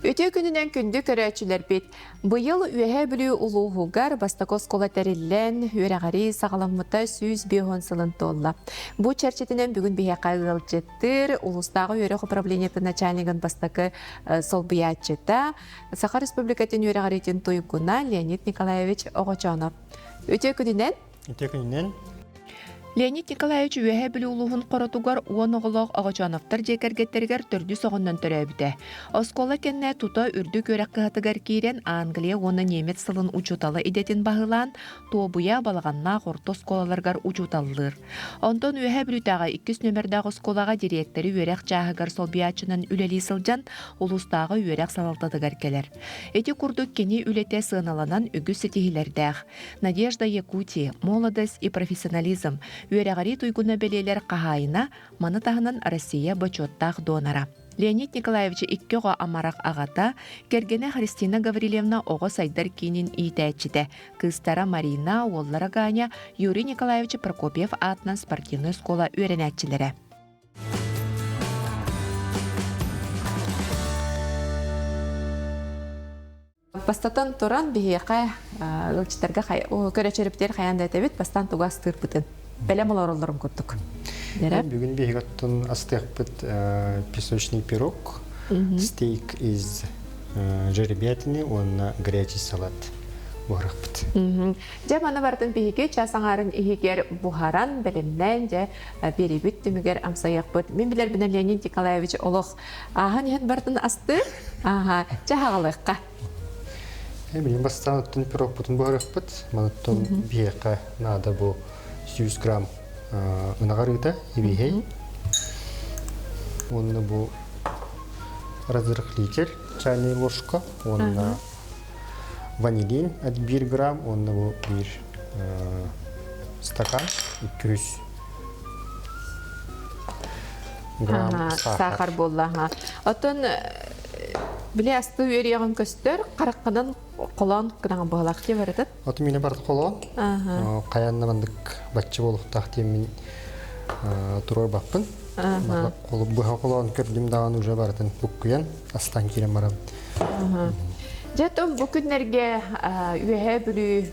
Үтүө күнүнэн күндү көрөөччүлэрбит! Быйыл Үөһээ Бүлүү улууһугар бастакы оскуола тэриллэн, үөрэҕирии саҕаламмыта 150 сылын туолла. Бу чэрчитинэн бүгүн биһиэхэ ыалдьыттыыр улуустааҕы үөрэх управлениетын начальнигын бастакы солбуйааччыта, Саха Республикатын үөрэҕириитин туйгуна Леонид Николаевич Оҕочоонов. Үтүө күнүнэн! Үтүө күнүнэн! Леонид Николаевич Үөһээ Бүлүү улууһун Хоротугар 10 оҕолоох Оҕочооновтор дьиэ кэргэттэригэр төрдүс оҕоннон төрөөбүтэ. Оскуола кэннэ тута үрдүк үөрэх кыһатыгар киирэн Англия уонна немец тылын учуутала идэтин баһылаан, Туобуйа, Балаҕаннаах орто оскуолаларыгар учууталлыыр. Онтон Үөһээ Бүлүүтээҕи иккис нүөмэрдээх оскуолаҕа дириэктэри үөрэх чааһыгар солбуйааччынан үлэлии сылдьан, улуустааҕы үөрэх салалтатыгар кэлэр. Ити курдук кини үлэтэ сыаналанан үгүс ситиһиилэрдээх. Надежда Якутии, Молодость и профессионализм үөрэҕирии туйгуна бэлиэлэр хаһаайына, маны таһынан Россия бочуоттаах донора. Леонид Николаевич икки оҕо амарах аҕата, кэргэнэ Христина Гаврильевна оҕо сайдар киинин иитээччитэ, кыыстара Марина, уоллара Ганя Юрий Николаевич Прокопьев аатынан спортивнай оскуола үөрэнээччилэрэ. Бастатан туран, биһиэхэ ыалдьыттарга көрөчөрүптэр хайаан да этэбит, бастаан тугу астыырбытын. Бэлэм олороллорун курдук. Бүгүн биһиги оттон астыахпыт песочный пирог, стейк из жеребятины уонна горячий салат буһарахпыт. Дьэ, маны барытын биһиги час аҥаарын иһигэр буһаран, бэлэмнээн, дьэ, биэрибит түмүгэр амсайыахпыт. Мин билэрбинэн Леонид Николаевич олох Ааһан иһэн бартын астыыр. Ааһа, чэ хаҕалыахха. Билин бастаан оттон пирогпутун буһарыахпыт. Манаттан биһиэхэ наада бу 100 грамм ынах арыыта, ибиһэй. Уонна бу разрыхлитель, чайная ложка, уонна ванилин 1 грамм, уонна бу биир стакан 200 грамм сахар буолла. Оттон били асты үөрүйэҕин көстөр, хараххынан холоон гынаҕын быһалаах дии барытын. Оту мине барыт холоон. Хаянна мандык баччы болуктаах диэн туруор баппын. Быһа холоон көрдүм даҕаны уже барытын буккуйан астан киирэн барабын. Дьэ, том бу күннэргэ Үөһээ Бүлүү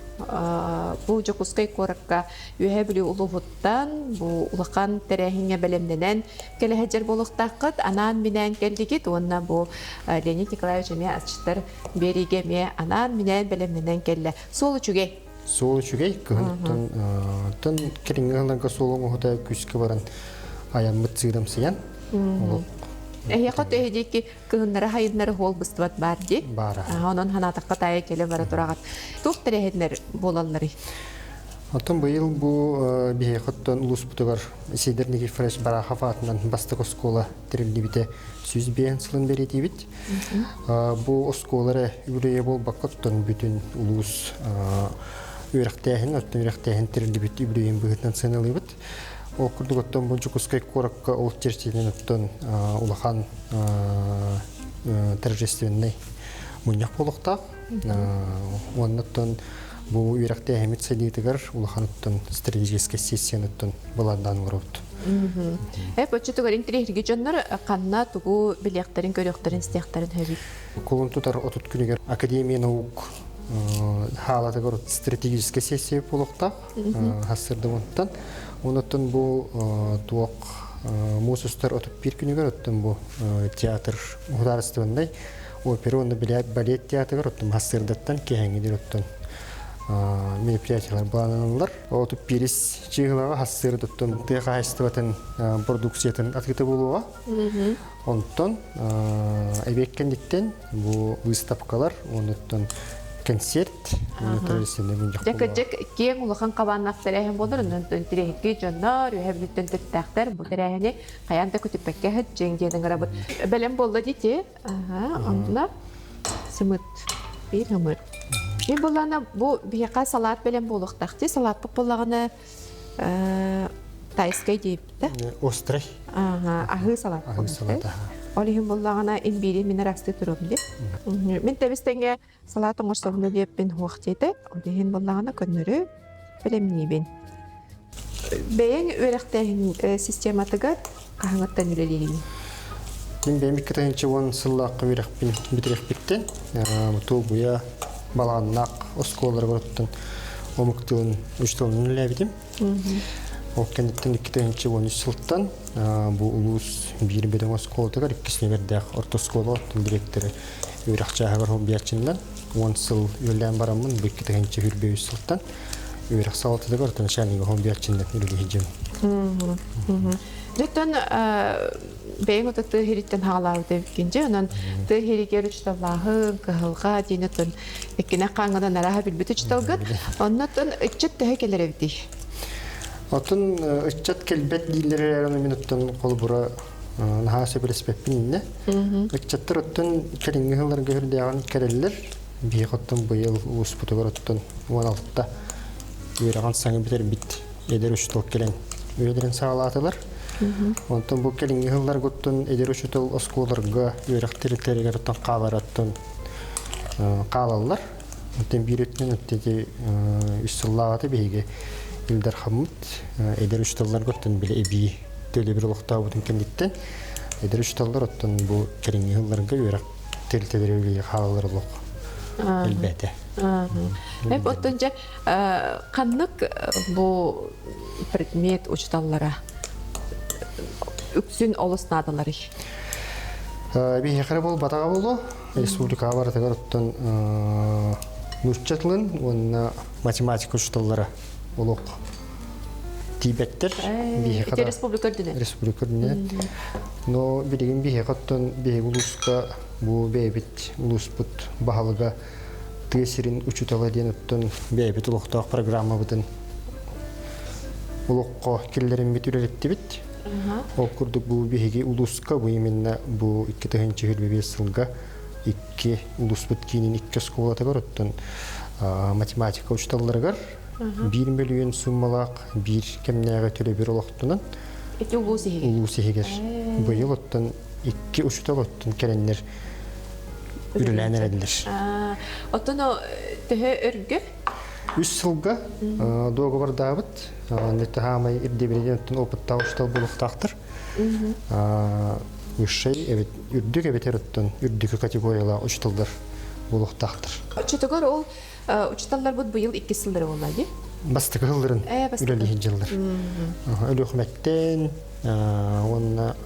бу Дьокуускай куоракка Үөһээ Бүлүү улууһуттан бу улахан тэрээһиҥҥэ бэлэмнэнэн кэлэ сылдьар буолуохтааххыт. Анаан-минээн кэллигит уонна бу Леонид Николаевич эмиэ асчыттар биэриигэ эмиэ анаан-минээн бэлэмнэнэн кэллэ. Суол үчүгэй. Суол үчүгэй. Кыһын тон кэриҥҥэ ыһылларга суол оҥоһута күүскэ баран айаммыт сыыдамсыйан. Эһиэхэ төһө диэки кыһыннары хайыннары хуол быстыбат баар дии. Баара. Онон ханаатахха таайа кэлэ бара тураҕат. Туох тэрээһиннэр буолалларый? Оттон быйыл бу биһиэхэ оттон улууспутугар Сидор Никифорович Барахов аатынан бастакы оскуола тэриллибитэ 105 сылын бэлиэтиибит. Бу оскуола эрэ үбүлүөйэ буолбакка оттон бүтүн улуус үөрэхтээһин, оттон үөрэхтээһин тэриллибит үбүлүөйүн быһыытынан сыаналыыбыт. Ол курдук оттон бу Дьокуускай куоракка ол чэрчитинэн оттон улахан торжественнай мунньах буолуохтаах. Уонна оттон бу үөрэхтээһиммит сайдыытыгар улахан оттон стратегическай сессияны оттон былааннаан олоробут. Э, боччутугар интириэһирги дьоннор ханна тугу билиэхтэрин, көрүөхтэрин, истиэхтэрин сөбүй? Кулун тутар 30 күнүгэр Академия наук хаалатыгар стратегическай сессия буолуохтаах. Хассырдыбынтан. Онуттан бу туох муус устар 31 күнүгэр оттон бу театр художественнай опера уонна балет театрыгар оттон хассырдаттан киэһэҥҥи оттон мероприятиялар былааннаналлар. Оту пирис чыыһылаҕа хассырдаттан тыа хаһаайыстыбатын продукциятын атыыта буолуоҕа. Онтон эбиэт кэнниттэн бу выставкалар, онуттан концерт, Дьэ, кырдьык, киэҥ улахан хабааннаах тэрээһин буолар, онон тирэһикки дьоннор, үөһэ бүлүүттэн төрүттээхтэр бу тэрээһини хайаан да көтүппэккэ сылдьыҥ диэн ыҥырабыт. Бэлэм буолла дии, Аха, онно сымыт, биир ымыр. Мин буллаана бу биһиэхэ салаат бэлэм буолуохтаах дии, салааппыт буоллаҕына тайскай диэбит да? Острый. Ага, аһыы салаат. Аһыы салаат, аха. Ол иһин буллаҕына имбири мин арастыы туруом дии. Мин тэбис-тэҥҥэ салаат оҥорсобуну диэппин хуох диэтэ. Ол иһин буллаҕына көннөрү бэлэмниибин. Бэйэҥ үөрэхтээһин систематыгар хаһыҥыттан үлэлиигин? Мин бэйэм 2010 сыллаахха үөрэхпин бүтэриэхпиттэн Туобуйа Балааннаах оскуолаларыгар оттон омук тылын учууталынан үлэлээбитим. Ол кэнниттэн 2013 сылтан бу улуус биир бөдөҥ оскуолатыгар иккис нүөмэрдээх орто оскуола оттон дириэктэрэ үөрэх чааһыгар холбуйааччыннан 10 сыл үлэлээн бараммын бу 2023 сылтан үөрэх салалтатыгар оттон начальнига холбуйааччыннан үлэлии сылдьабын. Дьэ, бэйэҥ ото тыа иһириттэн хаалаабыт эбиккин дьэ онон тыа иһиригэр учууталлааһын кыһалҕа диэн оттон иккинэх хааңҥынан арааһа билбит учууталгын оннотон ыччат төһө кэлэр эбитий Оттон ыччат кэлбэт дииллэр эрээри мин оттон холобура наһаа сөбүлэспэппин иннэ. Ыччаттар оттон кэлиҥҥи сылларга үрдээҕин кэлэллэр. Биһиэхэ оттон быйыл улууспутугар оттон 16 үөрэҕин саҥа бүтэрбит эдэр учуутал кэлэн үлэлэрин саҕалаатылар. Онтон бу кэлиҥҥи сылларга оттон эдэр учуутал оскуолаларга үөрэх тэрилтэлэригэр оттон хаалар оттон хаалаллар. Оттон биир өттүнэн ити үс сыллааҕыта биһиги Ил Дархаммыт эдэр учууталларга оттон били эбии төлөбүр олохтообутун кэнниттэн эдэр учууталлар оттон бу кэлиҥҥи сылларга үөрэх тэрилтэлэрэ үлэлии хаалаллар олох элбээтэ. Эп оттон дьэ Ханнык бу предмет учууталлара үксүн олус наадаларый? Биһиэхэ буолбатаҕа буолуо. Республикаҕа барытыгар оттон нуучча тылын уонна математика учууталлара олох тиийбэттэр. Биһиэхэ республика үрдүнэн. Республика үрдүнэн. Но билигин биһиэхэ оттон биһиги улууска бу бэйэбит улууспут баһылыга тыа сирин учуутала диэн оттон бэйэбит олохтоох программабытын олоххо киллэриммит үлэлэттибит. Ол курдук бу биһиги улууска бу именно бу 2025 сылга икки улууспут киинин икки оскуолатыгар оттон математика учууталларыгар биир мөлүйүөн суммалаах биир кэмнээҕи төлөбүр олохтонон Ити улуус иһигэр. Улуус иһигэр. Быйыл оттон икки учуутал оттон кэлэннэр үлэлээн эрэллэр. Оттон төһө өргө? Үс сылга дуогабардаабыт. Хаамай ирдэбилинэн оттон опыттаах учуутал буолуохтаахтар. Высшай эбит үрдүк эбэтэр оттон үрдүкү категориялаах учууталлар буолуохтаахтар. Оччотугар ол учууталларбыт быйыл иккис сыллара буолла дии? Бастакы сылларын үлэлиһин дьыллар. Өлүөхүмэттэн уонна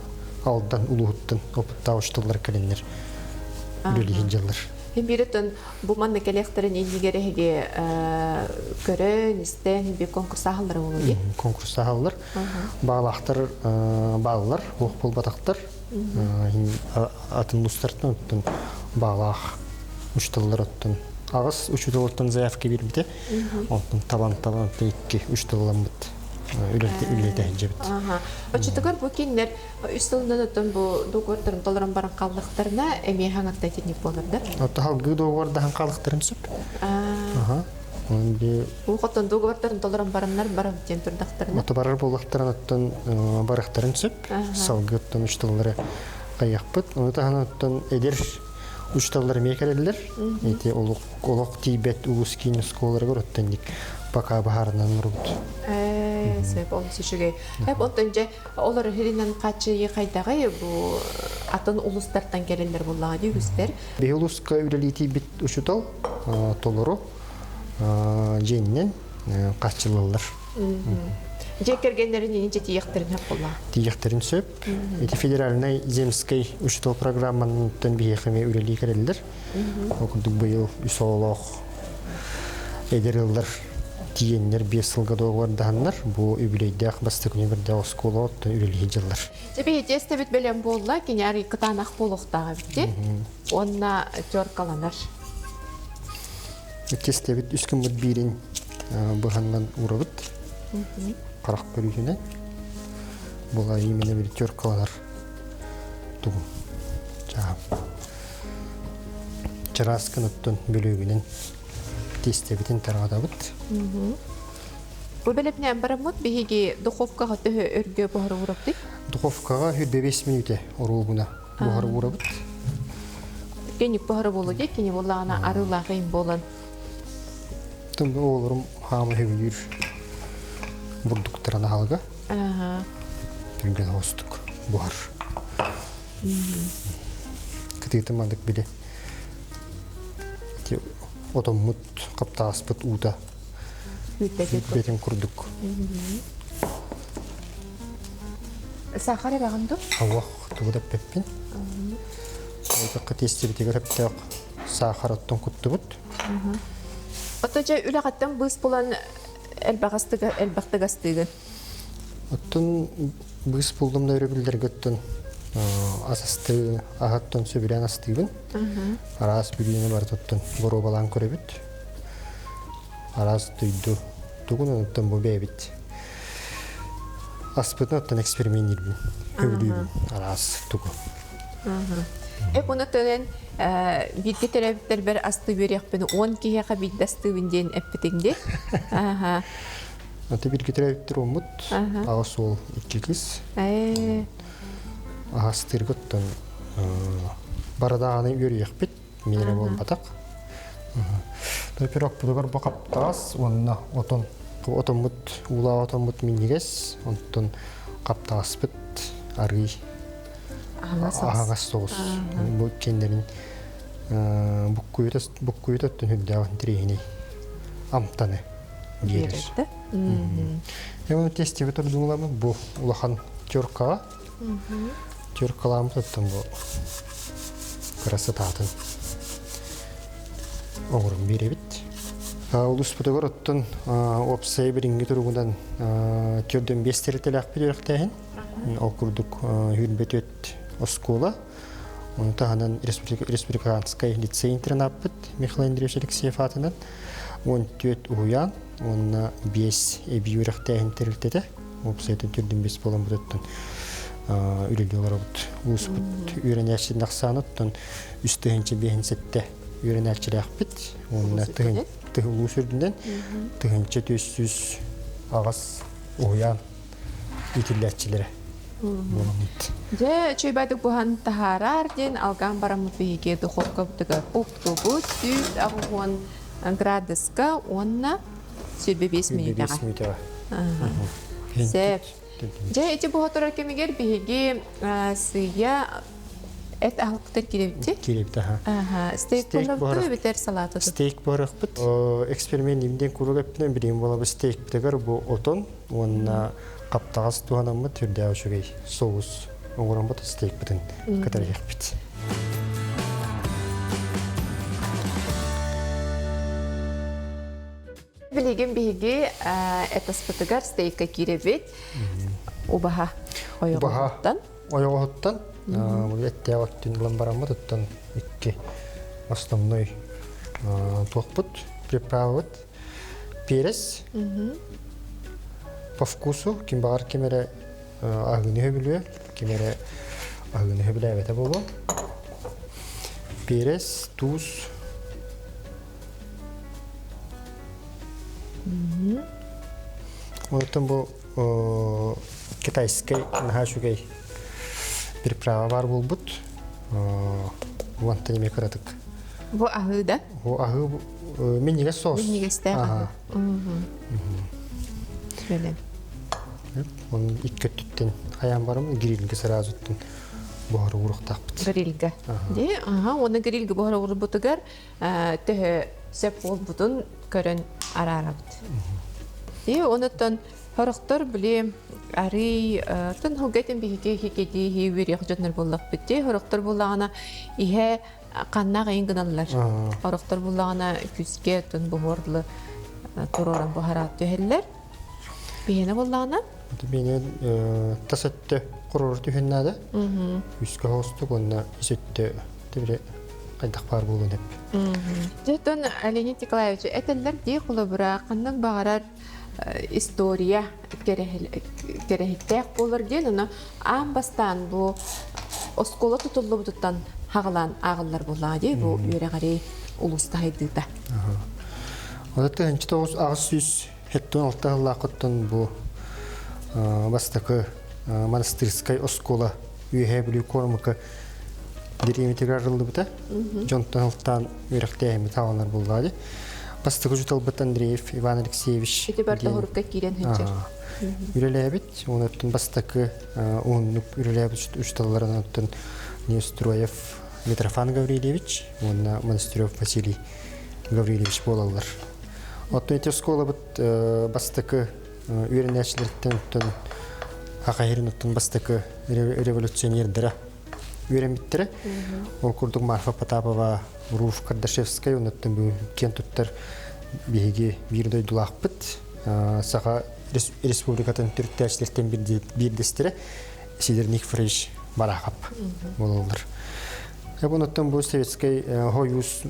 Алдан улууһуттан опыттаах учууталлар кэлиннэр үлэлиһин дьыллар. Бииртэн бу манна кэлиэхтэрин иннигэр эһиги көрөн, истэн, би конкурсаһаллар буолуо дии? Конкурсаһаллар. Баалаахтар бааллар, уох буолбатахтар. Атын улуустартан оттон баалаах учууталлар оттон аҕыс учууталыттан заявка биэрбитэ. Онтон талан-талан икки учууталламмыт үлэлэтэ сылдьабыт. Оччотугар бу кинилэр үс сылынан оттон бу договордарын толорон баран хааллахтарына эмиэ хаҥатта итинник буолар да? Отто халгыы договордаһан хааллахтарын сөп. Аха. Бу хотон договордарын толорон бараннар барам диэн турдахтарына. Ото барар буоллахтарын оттон барыхтарын сөп. Салгыы оттон учууталлары хайыахпыт. Ону таһынан оттон эдэр учууталлар эмиэ кэлэллэр. Ити олох олох тиийбэт улуус киин оскуолаларыгар оттон пока баһаарынан олоробут. Ээ, сөп, олус үчүгэй. Эп оттон дьэ олор иһинэн хааччыйыы хайдаҕый бу атын улуустартан кэлэллэр буоллаҕа дии үгүстэр. Биһи улууска үлэлии тиийбит учуутал толору дьиэнинэн хааччыллаллар. Дьиэ кэргэннэрин инчэ тиийэхтэрин сөп буолла. Тиийэхтэрин сөп. Ити федеральнай земскэй учуутал программанан биһиэхэ эмиэ үлэлии кэлэллэр. Ол курдук быйыл үс оҕолоох эдэр ыаллар тиийэннэр биэс сылга договордаһаннар бу үбүлүөйдээх бастакы нүөмэрдээх оскуола оттон үлэлии дьыллар. Дьэ биһиги тиэстэбит бэлэм буолла, кини арый кытаанах буолуохтаах эбит уонна теркаланар. Тиэстэбит үс гыммыт биирин быһаннан уурабыт. Харах көрүүтүнэн. Була именно бир теркаланар тугу. Чаап. Чараас гыноттон бөлүөгүнэн тиэстэбитин тарҕатабыт. Бу бэлэпнээн бараммыт биһиги духовкаҕа төһө өргө буһара уурабытый? Духовкаҕа 25 мүнүүтэ оруобуна буһара уурабыт. Кенник буһара буолуо дии, кини буоллаҕына арыылаах им буолан. Тымны оҕолорум хаама сөбүлүүр бурдуктарын аһалыга. Түргэн оҕустук буһар. Кытыытын маннык били отоммут хаптааспыт уута бэтин курдук. Сахар эбэҕин ду? Ауах тугу да эппэппин. Ойдоххо тиэстибитигэр өптөөх саахар оттон куттубут. Ото дьэ үлэҕиттэн быыс булан элбэхтик астыыгын? Оттон быыс булдум да өрөбүллэргэ оттон ас астыы аһаттан сөбүлээн астыыбын. Араас бүлүүнү барытыттан боруобалаан көрөбүт. Араас дойду тугун оттон бу бэйэбит аспытын оттон эксперименниирбин, көбүлүүбүн араас тугу. Эп уну төнөн бииргэ төрөөбүттэрбэр асты үөриэхпин 10 киһиэхэ биирдэ астыыбын диэн эппитиҥ дии. Аха. Аты бииргэ төрөөбүттэр уоммут, аҕыс уол, икки кыыс. Аһастыырга оттон барадааны үөрүйэхпит, миэрэ буолбатах. Пирогпутугар бу хаптаас уонна отон отоммут уулаах отоммут минньигэс, онтон хаптааспыт арыы аһаҕас соҕус. Бу кэннэрин буккуйута оттон үрдээх интэриэһинэй амтаны биэрэр. Эми тестибит ордуҥламмыт бу улахан теркаҕа. Теркалааммыт оттон бу красотатын оҥорон биэрэбит. Улууспутугар оттон уопсай билиҥҥи туругунан төрдөн биэс тэрилтэлээхпит үөрэхтээһин. Ол курдук Хүрбөтүөт оскуола, ону таһынан республиканскай лицей-интернаппыт Михаил Андреевич Алексеев аатынан 14 уһуйаан уонна 5 эбии үөрэхтээһин тэрилтэтэ уопсайтан төрдүн бес буолан бутуттан үлэлии олоробут. Улууспут үөрэнээччитин ахсааныттан үс тыһыынча биэһин сэттэ үөрэнээччилээхпит уонна тыһ улуус үрдүнэн тыһыынча 400 аҕыс уһуйаан иитиллээччилэрэ буоламмыт. Дьэ, үчүгэйдик буһан таһаарар диэн алгаан бараммыт биһиги духовкабытыгар уктубут 180 градуска уонна 25 мүнүүтэҕэ. мүнүүтэҕэ. Сөп. Дьэ, ити буһа турар кэмигэр биһиги сыыйа эт аһылыктар киирэбит. Киирэбит, аха. Стейк буһарабыт эбэтэр салата. Стейк буһарыахпыт. Эксперимент имден курук эппинэн билигин буолабы стейкпитигэр бу отон уонна хаптаҕас туһанаммыт үрдээх үчүгэй соус оҥороммут стейкпитин кытарыахпыт. Билигин биһиги этаспытыгар стейкка киирэбит. Убаһа ойоҕоһуттан. Ойоҕоһуттан эттээх өттүн ылан бараммыт оттон икки основной туохпут приправабыт перец по вкусу ким баҕар ким эрэ аһыыны сөбүлүө ким эрэ аһыыны сөбүлээбэтэ буолуо перец туус Оттон бу китайскай наһаа үчүгэй приправа баар буолбут. Уонтан эмиэ кыратык. Бу аһыы да? Бу аһыы минньигэс соус. Минньигэстээх аһыы. Бэлэм. Onun икки өттүттэн хайаан барым грильгэ сразу буһара уруохтаахпыт. Грильгэ. Де, аха, оны грильгэ буһара уурбутугар төһө сөп буолбутун көрөн араарабыт. И онуттан хорохтор били арый тын хылгайтын биһиги хикеди үөрэх дьоннор буоллахпыт ти хорохтор буллаҕына иһэ ханнаах ыйын гыналлар. Хорохтор буллаҕына күскэ тын буһуорлы туруоран буһараат түһэллэр. Биһиэнэ буоллаҕына Биһиэнэ тас өттө хорору түһэн наада. Үскэ хоостук уонна ис өттө тибире хайдах баар буолуон эп. Дьэ, Леонид Николаевич, этэллэр дии холобура ханнык баҕарар история кэрэһиттээх буолар диэн, ону аан бастаан бу оскуола тутуллубутуттан хаҕалаан ааҕыллар буоллаҕа дии бу үөрэҕири улуустаһайдыыта. Ону 1976 сыллаахыттан бу бастакы монастырскай оскуола Үөһээ Бүлүү куорамыкка дэриэбинэтигэр арыллыбыта. Дьонтон алтаан үөрэхтээһиммит хааланар буоллаҕа дии. Бастакы учууталбыт Андреев Иван Алексеевич Ити барда хорукка киирэн сылдьар. Үлэлээбит. Онуттан бастакы уһуннук үлэлээбит учууталларын оттон. Неустроев Митрофан Гаврильевич уонна Монастырев Василий Гаврильевич буолаллар. Оттон ити оскуолабыт бастакы үөрэнээччилэриттэн оттон Хахайырын оттон бастакы революционердара үөрэммиттэрэ. Ол курдук Марфа Потапова, Руф Кардашевская оннуттан бүгүн киэн туттар биһиги биир дойдулаахпыт. Саха Республикатын төрүттээччилэртэн биирдэстэрэ Сидор Никифорович Барахов буолаллар. Онуттан бу советскай хойуус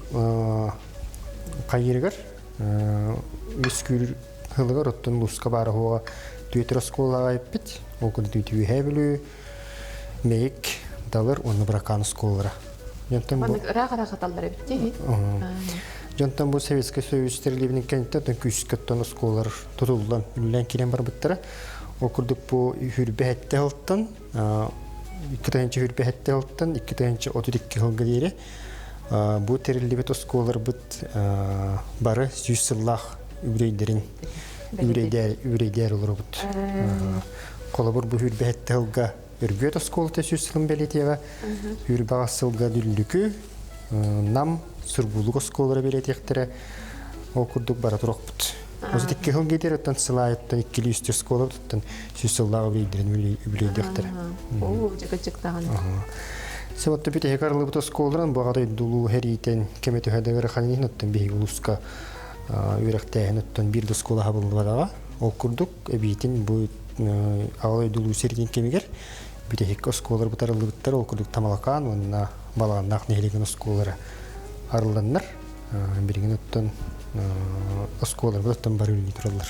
хайырыгар үскүүр хылыгар оттон улууска баар оһуоҕа түөтөр оскуолаҕа эппит. Ол курдук Үөһээ Бүлүү, Мэйик, Далыр уонна Быракаан оскуолалара. Дьонтон бу ыраах-ыраах аталлар эбит дии. Дьонтон бу Советскай Союз тэриллибитин кэнниттэн күүскэ оттон оскуолалар тутуллан, үлэлээн киирэн барбыттара. Ол курдук бу хүрбэһэтте сылтан 2 тыһыынча хүрбэһэтте сылтан 2 тыһыынча 32 сылга диэри бу тэриллибит оскуолаларбыт бары 100 сыллаах үбүлүөйдэрин үбүлүөйдээр олоробут. Холобур бу хүрбэһэтте сылга Өргүөт оскуолата 100 сылын бэлиэтиэҕэ, 28 сылга Дүллүкү, Нам, Сургуулук оскуолалара бэлиэтиэхтэрэ. Ол курдук бара турукпут. Осы 2 сыл кетер, оттон сылаайыттан иккили үстүү оскуола оттон 100 сыллаах үбүлүөйдэрин үбүлүөйдүөхтэрэ. Оо, дьыгы-дьыктаҕын. Сылатты бүтэһик арылыбыт оскуолаларын бу аҕа дойдулуу хэриитен кеме төһөдөгөр ханин оттон биһиги улууска үөрэхтээһин оттон биир да оскуола хабыллыбатаҕа. Ол курдук эбиитин бу аҕа дойдулуу сэритин кэмигэр бүтэһик оскуолалар бытарыллыбыттар. Ол курдук Тамалакаан уонна Балаҕаннаах нэһилиэгин оскуолалара арылланнар. Билигин оттон оскуолаларбыт оттон бары үлэлии тураллар.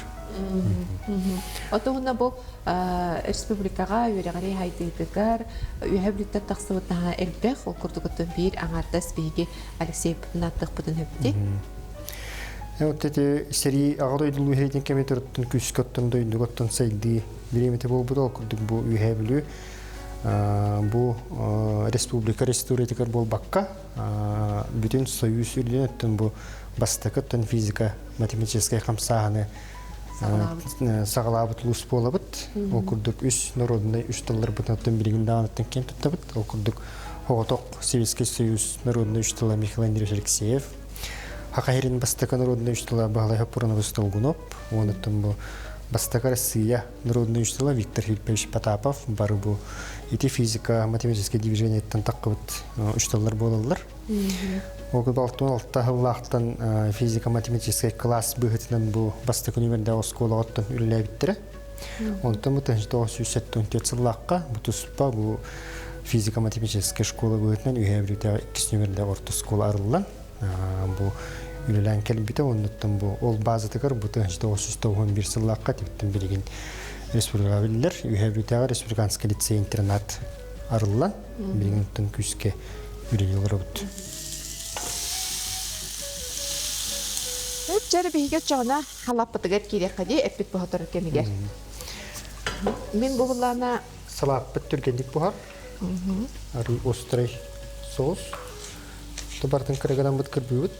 Отуһуна бу республикаҕа үөрэҕири хайдыытыгар үөһэ бүлүттэн тахсыбыт наһаа элбэх, ол курдук оттон биир аҥаардас биһиги Алексей нааттыахпытын сөптүй. Вот эти сэрии аҕа дойдулуу иһитин кэми туруттун күүскэ оттон дойдуга оттон сайдыы бириэмэтэ буолбут. Ол курдук бу Үөһээ Бүлүү бу республика историятыгар буолбакка бүтүн Союз үрдүнэн оттон бу бастакы оттон физика математическай хамсааһыны саҕалаабыт улуус буолабыт. Ол курдук үс народнай үс тылларбытын оттон билигин даҕаныттан киэн туттабыт. Ол курдук Оҕотох Советский Союз народнай үс тыла Михаил Андреевич Алексеев, Саха сирин бастакы народнай үс тыла Баһылай Хоппурунович Долгунов, уонуттан бу бастакы Россия народнай үс тыла Виктор Филиппович Потапов бары бу ити физика математическай движениеттан таххыбыт үс тыллар буолаллар. Ол 66 сыллаахтан физико-математическай класс быһыытынан бу бастакы нүмердээх оскуолаҕыттан үлэлээбиттэрэ. Онтон бу 1974 сыллаахха бу туспа бу физико-математическай школа быһыытынан Үөһээ Бүлүүтээҕи иккис нүмердээх орто оскуола арыллан бу үлэлээн кэлбитэ. Оннуттан бу ол базатыгар бу 1991 сыллаахха типтэн билигин республикаҕа биллэр Үөһээ Бүлүүтээҕи республиканский лицей-интернат арыллан билигин оттон күүскэ үлэлии олоробут. Чэр биһиги оччоҕуна халаппытыгар киириэххэ дии эппит буһатар кэмигэр. Мин бу буллаана Салааппыт түргэнник буһар. Арыы острый соус. Тубартын кырыгынан кырбыыбыт.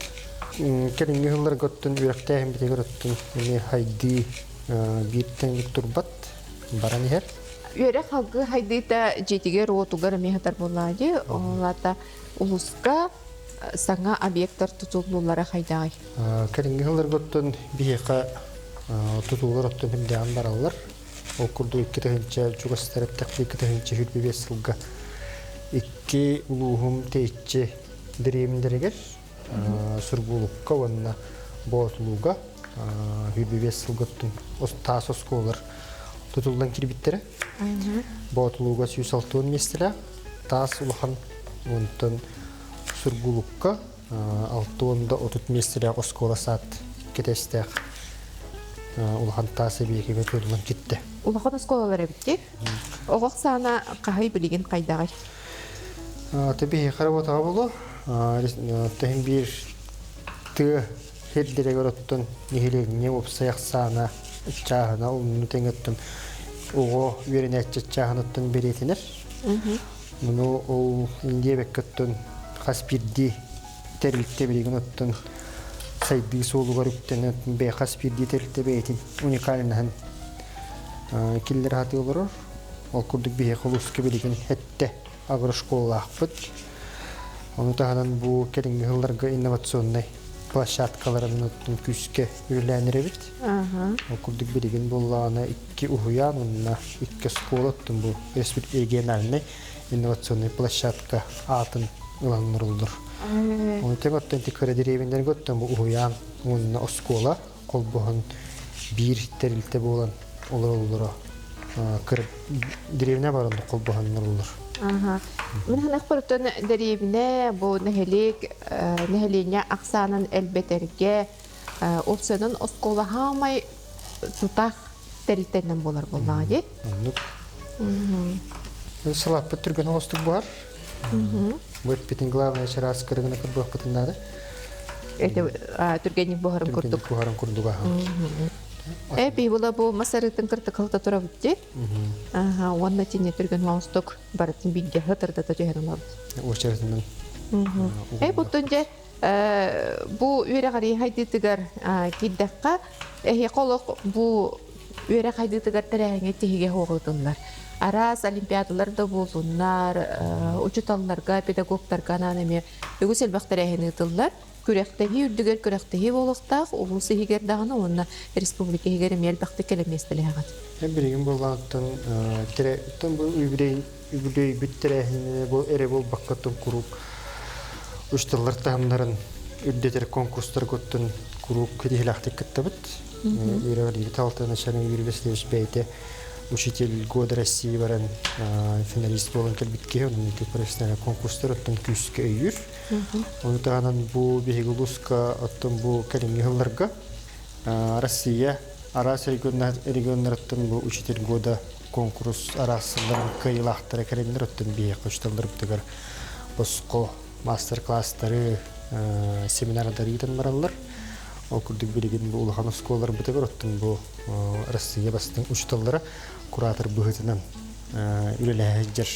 Кэлиҥҥи сылларга оттон үөрэхтээһин битигэр оттон эми хайдыы биир тэҥник турбат баран иһэр. Үөрэх халгы хайдыыта дьиэтигэр уотугар эмиэ хатар буоллаа дии. Олата улуска саҥа объекттар тутуллуулара хайдаҕый? Кэлиҥҥи сылларга оттон биһиэхэ тутуулар оттон химдээн бараллар. Ол курдук 2 тыһыынча чугастар эттэхпит 2025 сылга икки улууһум тэйиччи дэриэбинэлэригэр Сургуулукка уонна Боотулууга 25 сылга таас оскуолалар тутуллан киирбиттэрэ. Боотулууга 160 миэстэлээх, таас улахан, онтон Сургуулукка 60 миэстэлээх оскуола саат кэтэстээх улахан таас эбиэкигэ тутуллан киттэ. Улахан оскуолалар эбитти. Оҕох саана хаһый билигин хайдаҕай? Тэби хаработаға болу. Тэһин биир тыа хирдерегер оттон нэһилиэнньэ уопсай ахсаана чааһына онну тэҥэттэн оҕо үөрэнээччи чааһыныттан бэлиэтинэр. Муну ол индиэбэккэттэн хас биирдии тэрилтэ билигин оттон сайдыы суолугар үктэнэн бэйэ хас биирдии тэрилтэ бэйэтин уникальнаһын киллэр хатыы олорор. Ол курдук биһиэхэ улууска билигин хэттэ. агрошколалаахпыт. Ону таһынан бу кэлиҥҥи сылларга инновационнай площадкаларын оттон күүскэ үлэлээн эрэбит. Ол курдук билигин буоллаҕына икки уһуйаан уонна икки оскуола оттон бу региональнай инновационнай площадка аатын ылан оҥороллор. Ону тэҥ оттон ити кыра дэриэбинэлэргэ оттон бу уһуйаан уонна оскуола холбоһон биир тэрилтэ буолан олороллоро кыра дэриэбинэ баран холбоһон олороллор. Мин санахпар дэриэбинэ бу нэһилиэк нэһилиэнньэ ахсаанын элбэтэргэ уопсайынан оскуола хаамай тутаах тэрилтэнэн буолар буоллаҕа дии. Оннук. Салааппыт түргэн оҕустук буһар. Бу эппитин главное чараас кырыгына кырбыахпытын наада. Это түргэнник буһарын курдук. Буһарын курдук аха. Э пиибула бу масарытын кыртыкылта турабыт ди. Аха, уонна тинне түргэн оҕустук барытын бииргэ хытырдата түһэн олорбут. Очередынан. Э буттун дьэ бу үөрэҕирии хайдыытыгар киирдэххэ, эһиэхэ олох бу үөрэх хайдыытыгар тэрээһиҥҥэ тиһигэ суоҕутуллар. Араас олимпиадалар да буоллуннар, учууталларга, педагогтарга анаан эмиэ үгүс элбэх тэрээһин ыытыллар. Күрэхтэһии үрдүгэр күрэхтэһии буолуохтаах, улуус иһигэр даҕаны уонна республика иһигэр эмиэ элбэхтик кэлэн миэстэлэһэҕит. Билигин буоллаҕыттан тэн бу үбүлүөйбүт тэрээһинэ эрэ буолбакка куруук учууталлар таһымнарын үрдэтэр конкурстарга оттон куруук киһилээхтик кыттабыт. Үөрэҕириибит алта начальник Юрий Васильевич бэйэтэ учитель года России баран финалист буолан кэлбит киһи, онон ити профессиональный конкурстар оттон күүскэ өйүүр. Ону таһынан бу биһиги улууска оттон бу кэлиҥҥи сылларга Россия араас регионнарыттан бу учитель года конкурс араас сылларын кыайыылаахтара кэлэннэр оттон биһиэхэ учууталларбытыгар босхо мастер-класстары, семинардары ыытан бараллар. Ол курдук билигин бу улахан оскуолаларбытыгар оттон бу Россия бастыҥ учууталлара куратор быһыытынан үлэлэһэ сылдьар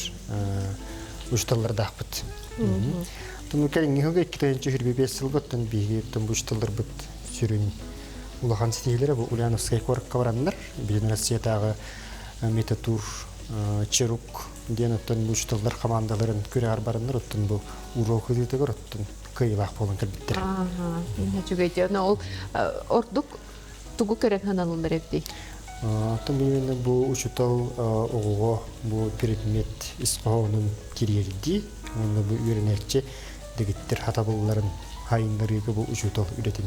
учууталлардаахпыт. Оттон кэлиҥҥи сылга 2025 сылга оттон биһиги оттон бу учууталларбыт сүрүн улахан ситиһиилэрэ бу Ульяновскай куоракка бараннар, Бүтүн Россиятааҕы метатур Черук диэн оттон бу учууталлар хамаандаларын күрэҕэр бараннар оттон бу уруок ыытыытыгар оттон кыайыылаах буолан кэлбиттэр. Үчүгэй дии. Ол ордук тугу көрөн ханалылар эбитий? Оттон именно бу учуутал оҕоҕо бу предмет ис хоһоонун тириэрдии уонна бу үөрэнээччи дэгиттэр хатабылларын хайыннарыыга бу учуутал үлэтин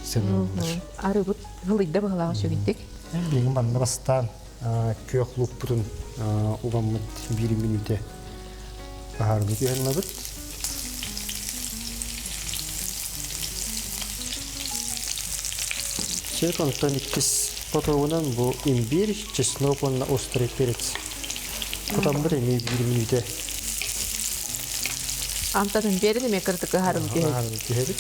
сыаналанар. Арыбыт ылыйда быһылаах үчүгэйдик. Билигин манна бастаан күөх луукпутун угаммыт биир мүнүүтэ аһарбыт түһэн Сөп, онтон иккис потогунан бу имбирь, чеснок уонна острый перец. Кутаммыт эмиэ биир мүнүүтэ. Амтан имбиэрин эмиэ кырдык ыһарым түһэбит.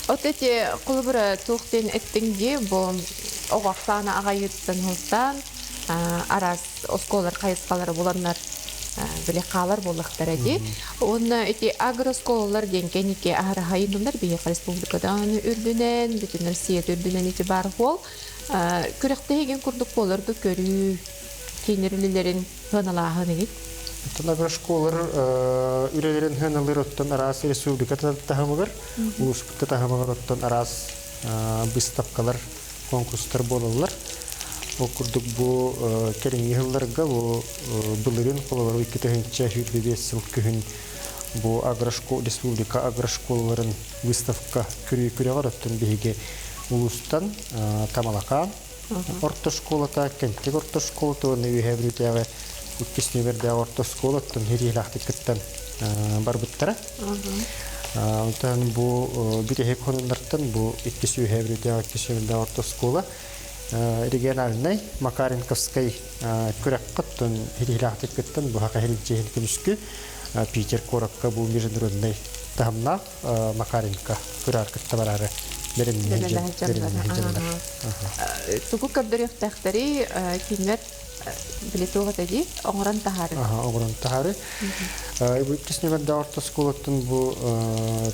От эти холобура туох диэн эттиҥ дии бу оҕо ахсаана аҕайыттан хостаан араас оскуолалар хайысхалары буланнар били хаалар буоллахтара дии. Уонна ити агрооскуолалар диэн кэнники аһара хайыннылар биһиэхэ республикадан үрдүнэн, бүтүн Россия үрдүнэн ити баар хуол. Күрэхтэһигин курдук буоларга көрүү кинилэр үлэлэрин сыаналааһын игит. Оттон агрошколалар үлэлэрин сыаналыыр оттон араас республика таһымыгар, улууспут таһымыгар оттон араас быыстапкалар, конкурстар буолаллар. Ол курдук бу кэлиҥҥи сылларга бу былырыын холобур 2025 сыл күһүн бу агрошкол республика агрошколаларын выставка күрүү күрэҕэр оттон биһиги улуустан Тамалакаан орто школата, Кэнтик орто школата уонна Үөһээ Бүлүүтээҕи иккис нүөмэрдээх орто школаттан хириилээхтик кыттан барбыттара. Онтон бу бүтэһик хонуннартан бу иккис Үөһээ Бүлүүтээҕи иккис нүөмэрдээх орто школа региональнай Макаренковскай күрэххэ оттон хириилээхтик кыттан бу хаха хиринчиһин күнүскү Питер куоракка бу международнай таһымнаах Макаренко күрээр кытта бараары бэлэмнэһэ Тугу көрдөрүөхтээхтэри кинилэр били туох этэ дии оҥорон таһаары. Оҥорон таһаары. Бу иккис нүөмэрдээх орто оскуолаттан бу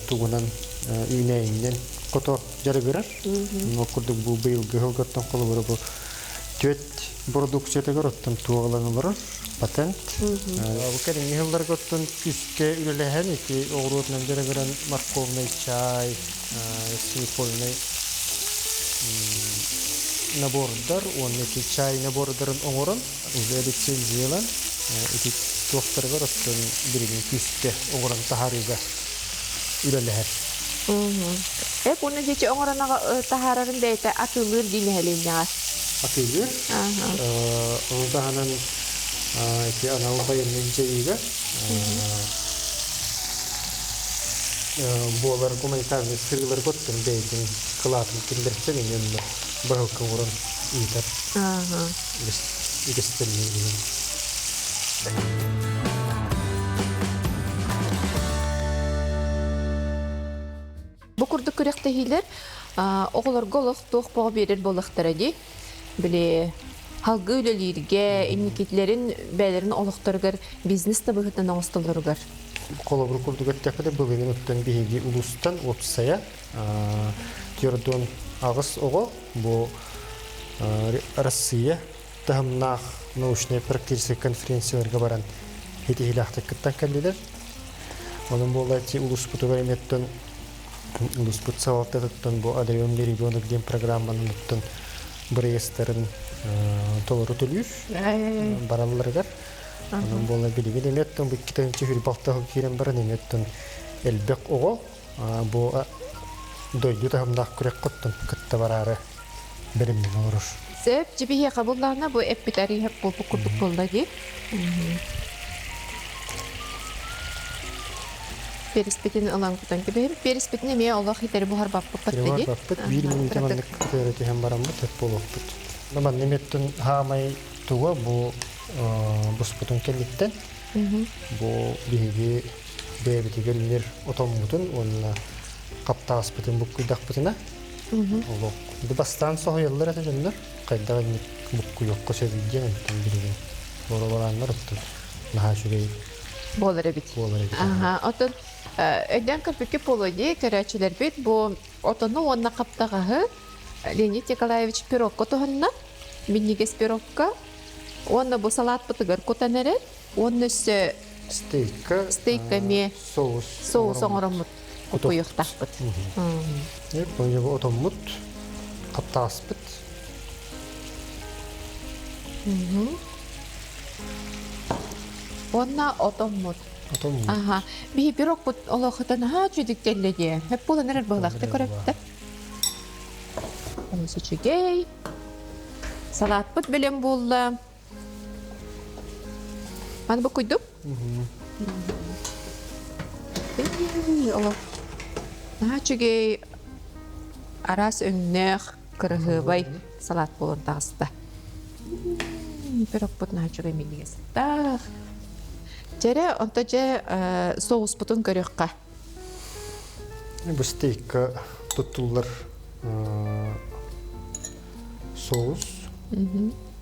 тугунан үүнээйиннэн хото дьарыгырар. Ол курдук бу быйылгы сылгаттан холобура бу түөрт бородууксуйатыгар оттон туоҕалан олорор. Патент. Бу кэлиҥҥи сылларга оттон күүскэ үлэлэһэн ити оҕуруотунан дьарыгыран морковный чай, свекольный набордар уонна ити чай набордарын оҥорон уже лицензия ылан ити туохтарыгар оттон билигин күүскэ оҥорон таһаарыыга үлэлэһэр. Эп уонна дьиэчи оҥорон таһаарарын бэйэтэ атыылыыр дии нэһилиэнньэҕэ. Атыылыыр. Ону таһынан ити анал байыаннай дьайыыга буолар гуманитарнай сырыыларга оттон бэйэтин кылаатын киллэрсэн эмиэ баһылка оҥорон ыытар үгэстэринэн. Бу курдук күрэхтэһиилэр оҕолорго олох туох боҕо биэрэр буоллахтара дии. Били халгыы үлэлииргэ, инникилэрин бэйэлэрин олохторугар бизнес да быһыытынан оҥостоллоругар. Холобур курдук эттэххэ былырыын оттон биһиги улуустан уопсайа 48 оҕо бу Россия таһымнаах научнай практическай конференцияларга баран ситиһиилээхтик кыттан кэллилэр. Онон буолааччы улууспутугар эмиэттэн улууспут салалтатыттан бу «Одарен ребенок» диэн программанан оттон бырайыастарын толору төлүүр баралларыгар. Онон буолла билигин эмиэттэн бу 2 тыһыынча сүүс киирэн баран эмиэттэн элбэх оҕо бу дойду таһымнаах күрэххэ оттон кытта бараары бэлэмнэнэ олорор. Сөп, дьибиһиэхэ буллаҕына бу эппит арыыһап буолбут курдук буолла дии. Переспитин ылан кутан кэбиһэбит. Переспитин эмиэ олох итэри буһарбаппыт дии. Буһарбаппыт. Биир мүнүүтэ маннык көтөөрө түһэн бараммыт эт буолуохпут. Манна эмиэттэн хаамай туга бу буспутун кэнниттэн бу биһиги бэйэбитигэр үнэр отоммутун уонна хаптааспытын буккуйдахпытына олох бастаан соһуйаллар этэ дьоннор хайдах инник буккуйуохха сөбүй диэн онтон билигин боруобалааннар оттон наһаа үчүгэй буолар эбит буолар эбит. Аха, отон өйдөөн көрбүккэ буолуо дии көрөөччүлэрбит бу отону уонна хаптаҕаһы Леонид Николаевич пирогка туһанна минньигэс пирогка уонна бу салаатпытыгар кутан эрэр уонна өссө стейка стейка эмиэ соус соус оҥороммут кутуйуохтаахпыт. Бу отоммут хаптааспыт. Уонна отоммут. Отоммут. Аха. Биһи пирогпут олохотон аһаа үчүгдүк кэллэ диэ. Хөп буолан эрэр быһылахты көрөптө. Олус үчүгэй. Салааппыт бэлэм буолла. Маны буккуйдум. Олох наһаа үчүгэй араас өҥнөөх кыраһыабай салаат буолан таҕыста. Пирогпут наһаа үчүгэй минньигэс сыттаах. Дьэрэ, онто дьэ соуспутун көрүөххэ. Бу стейкка туттуллар соус,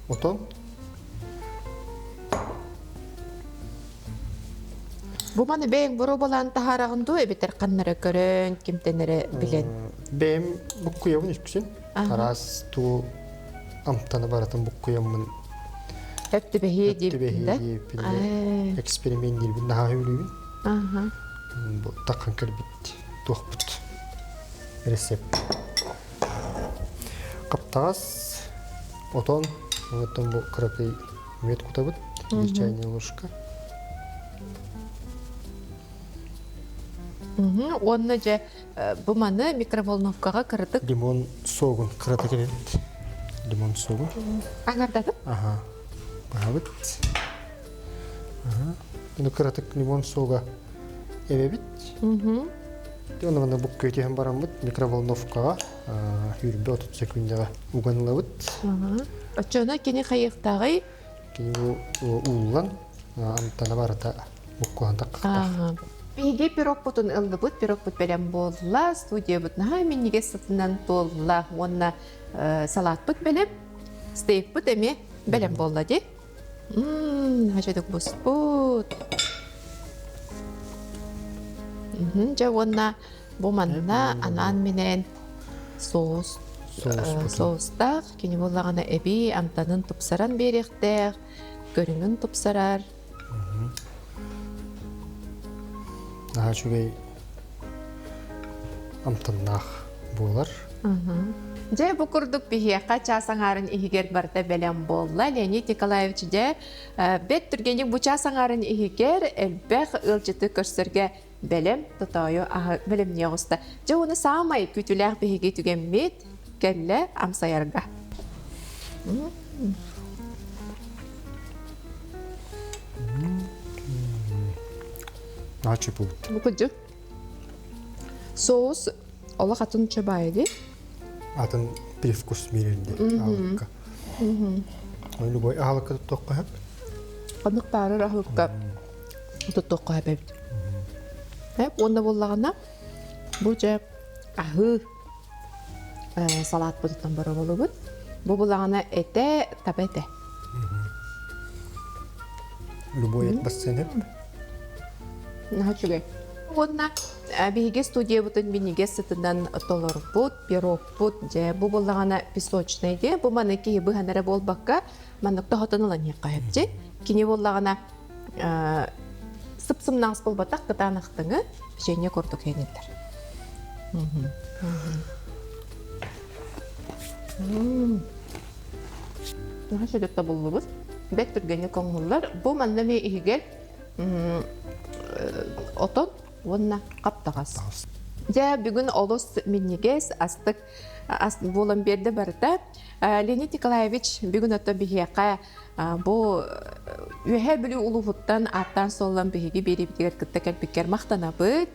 отон. Бу маны бэйэҥ боруобалаан таһаараҕын дуу эбэтэр ханнара көрөн, кимтэн эрэ билэн? Бэйэм буккуйабын үксүн. Араас туу амтаны барытын буккуйаммын. Өп түбэһиэ диэбиппин да? Экспериментиирбин наһаа сөбүлүүбүн. Бу таххан кэлбит туохпут рецепт. Хаптаҕас, отон, оттон бу кыракый мүөт кутабыт, биир чайная ложка. Уонна дьэ бу маны микроволновкаҕа кыратык Лимон согун кыратык эбит. Лимон согун. Аҥардатып? Аха. Баһабыт. Аны кыратык лимон сога эбэбит. Оны манна букка түһэн бараммыт микроволновкаҕа сүүрбэ 30 секундаҕа уган ылабыт. Оччоно кини хайыахтааҕый? Кини бу ууллан амтана барыта буккуһан таххахтаах. Биһиги пирогпутун ыллыбыт, пирогпут бэлэм буолла, студиябыт наһаа минньигэс сытынан туолла уонна салаатпыт бэлэм, стейкпут эмиэ бэлэм буолла дии. Хачатык буспут. Дьэ уонна бу манна анаан-минээн соус соустаах, кини буоллаҕына эбии амтанын тупсаран биэриэхтээх. Көрүҥүн тупсарар. Наһаа үчүгэй амтаннаах буолар. Дьэ, бу курдук биһиэхэ чаас аҥаарын иһигэр барыта бэлэм буолла. Леонид Николаевич дьэ, бэт түргэнник бу чаас аҥаарын иһигэр элбэх ыалдьыты көрсөргө бэлэм тотоойу аһы бэлэмниэ оҕуста. Дьэ, уону саамай күүтүүлээх биһиги түгэммит кэллэ амсайарга. Наачы буолбут. Бу кырдьык. Соус олох атын чабайы дии. Атын привкус биэрэллэр аһылыкка. Любой аһылыкка туттуохха сөп. Ханнык баарар аһылыкка туттуохха сөп эбит. Уонна буоллаҕына бу дьэ аһыы салаатпытыттан бороболубут. Бу булаҕына этэ, таба этэ. Любой эт бассыан сөп. Наһаа үчүгэй. Уонна биһиги студиябытын минньигэс сытынан толорбут, пирогпут, дьэ, бу буллаҕына песочный диye, бу маны киһи быһан эрэ буолбакка, маннык тоһотон ылан иһиэххэ сөп Кини буоллаҕына сып-сымнаҕас буолбатах, кытаанахтыҥы печенье курдук иһиниллэр. Наһаа сөдө тобуллубут. Бэт түргэнник оҥоһуллар. Бу манна эмиэ иһигэр отон уонна хаптаҕас. Дьэ, бүгүн олус минньигэс, астык ас буолан биэрдэ барыта. Леонид Николаевич бүгүн ото биһиэхэ бу Үөһээ Бүлүү улууһуттан ааттаан-суоллаан биһиги биэриибитигэр кытта кэлбиккэр махтанабыт.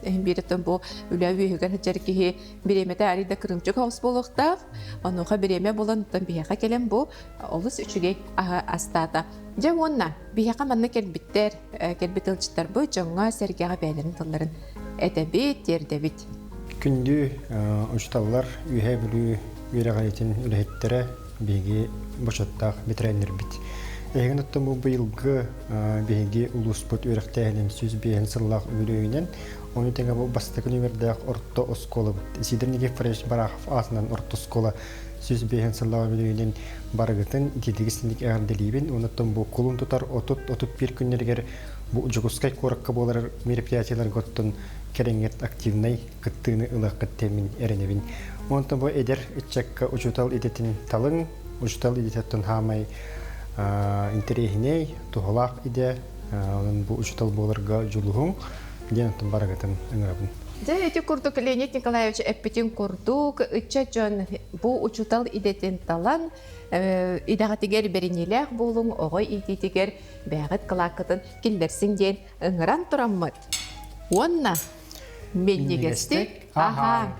Бииртэн бу үлэ үөһүгэр сылдьар киһи бириэмэтэ арый да кырыымчык соҕус буолуохтаах. Онуоха бириэмэ булан оттон биһиэхэ кэлэн бу олус үчүгэй аһы астаата. Дьэ уонна биһиэхэ манна кэлбиттэр, кэлбит ыалдьыттарбыт дьоҥҥо-сэргэҕэ бэйэлэрин тылларын этэбит, тиэрдэбит. Күндү учууталлар, Үөһээ Бүлүү үөрэҕириитин үлэһиттэрэ, биһиги бочуоттаах бэтэрээннэрбит. Эһигин оттон бу быйылгы биһиги улууспут үөрэхтээһинин 105 сыллаах үбүлүөйүнэн, ону тэҥэ бу бастакы нүөмэрдээх орто оскуолабыт Сидор Никифорович Барахов аатынан орто оскуола 105 сыллаах үбүлүөйүнэн барыгытын итиитик эҕэрдэлиибин. Онуттан бу кулун тутар 30-31 күннэригэр бу Дьокуускай куоракка буолар мероприятиеларга оттон кэрэҥҥит активнай кыттыыны ылыаххыт диэммин эрэнэбин. Онтон бу эдэр ыччакка учуутал идэтин талыҥ, учуутал идэтиттэн хаамай интэриэһинэй, туһалаах идэ, онон бу учуутал буоларга дьулуһуҥ диэн оттон барыгытын ыҥырабын. Дьэ, ити курдук Леонид Николаевич эппитин курдук, ыччат дьон бу учуутал идэтин талан, идэҕитигэр бэриниилээх буолуҥ, оҕо иитиитигэр бэйэҕит кылааккытын киллэрсиҥ диэн ыҥыран тураммыт. Уонна минньигэстик аһааҥ!